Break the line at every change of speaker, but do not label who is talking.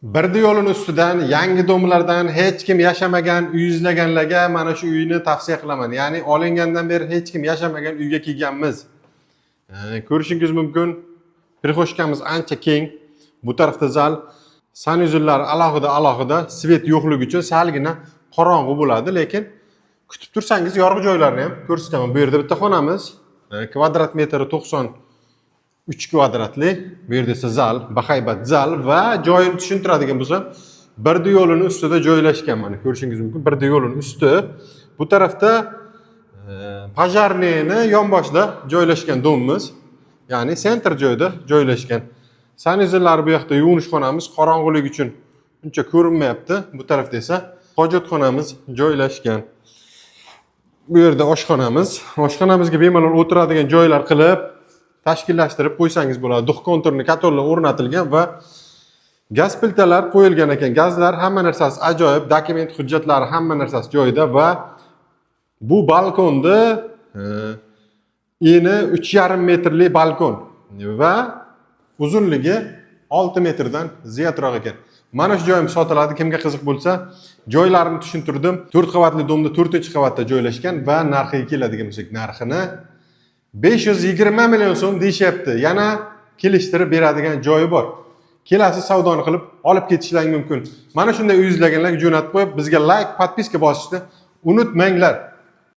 Birdi yo'lini ustidan yangi дом lardan hech kim yashamagan uy izlaganlarga mana shu uyni tavsiya qilaman. Ya'ni olingandan beri hech kim yashamagan uyga kelganmiz. Ko'rishingiz mumkin, прихожка miz ancha keng. Bu tarafda zal, санузел lar alohida alohida, свет yo'qligi uchun salgina qorong'u bo'ladi, lekin kutib tursangiz, yorug' joylarni ham ko'rsataman. Bu yerda bitta xonamiz, kvadrat metri 93 kvadratli. Bu yerda esa zal, bahaybat zal. Va joyini tushuntiradigan bo'lsam, Birdi yo'lini ustida joylashgan. Mana, ko'rishingiz mumkin, Birdi yo'lini usti. Bu tarafda пожарный ni yonboshida joylashgan дом imiz, ya'ni центр joyda joylashgan. Санузел lar bu yoqda, yuvinish xonamiz qorong'ulik uchun uncha ko'rinmayapti. Bu tarafda esa hojatxonamiz joylashgan. Bu yerda oshxonamiz. Oshxonamizga bemalol o'tiradigan joylar qilib, tashkillashtirib qo'ysangiz bo'ladi. Двухконтурный котёл lar o'rnatilgan va gaz plitalar qo'yilgan ekan. Gazlar, hamma narsasi ajoyib, dokument hujjatlari, hamma narsasi joyida. Va bu balkonni eni 3,5 metrli balkon va uzunligi 6 metrdan ziyodroq ekan. Mana shu joyim sotiladi. Kimga qiziq bo'lsa, joylarini tushuntirdim. To'rt qavatli дом da to'rtinchi qavatda joylashgan. Va narxiga keladigan bo'lsak, narxini 520 million so'm deyishyapti. Yana kelishtirib beradigan joyi bor. Kelasiz, savdoni qilib olib ketishlaring mumkin. Mana shunday uy izlaganlarga jo'natib qo'yib, bizga layk, подписка bosishni unutmanglar.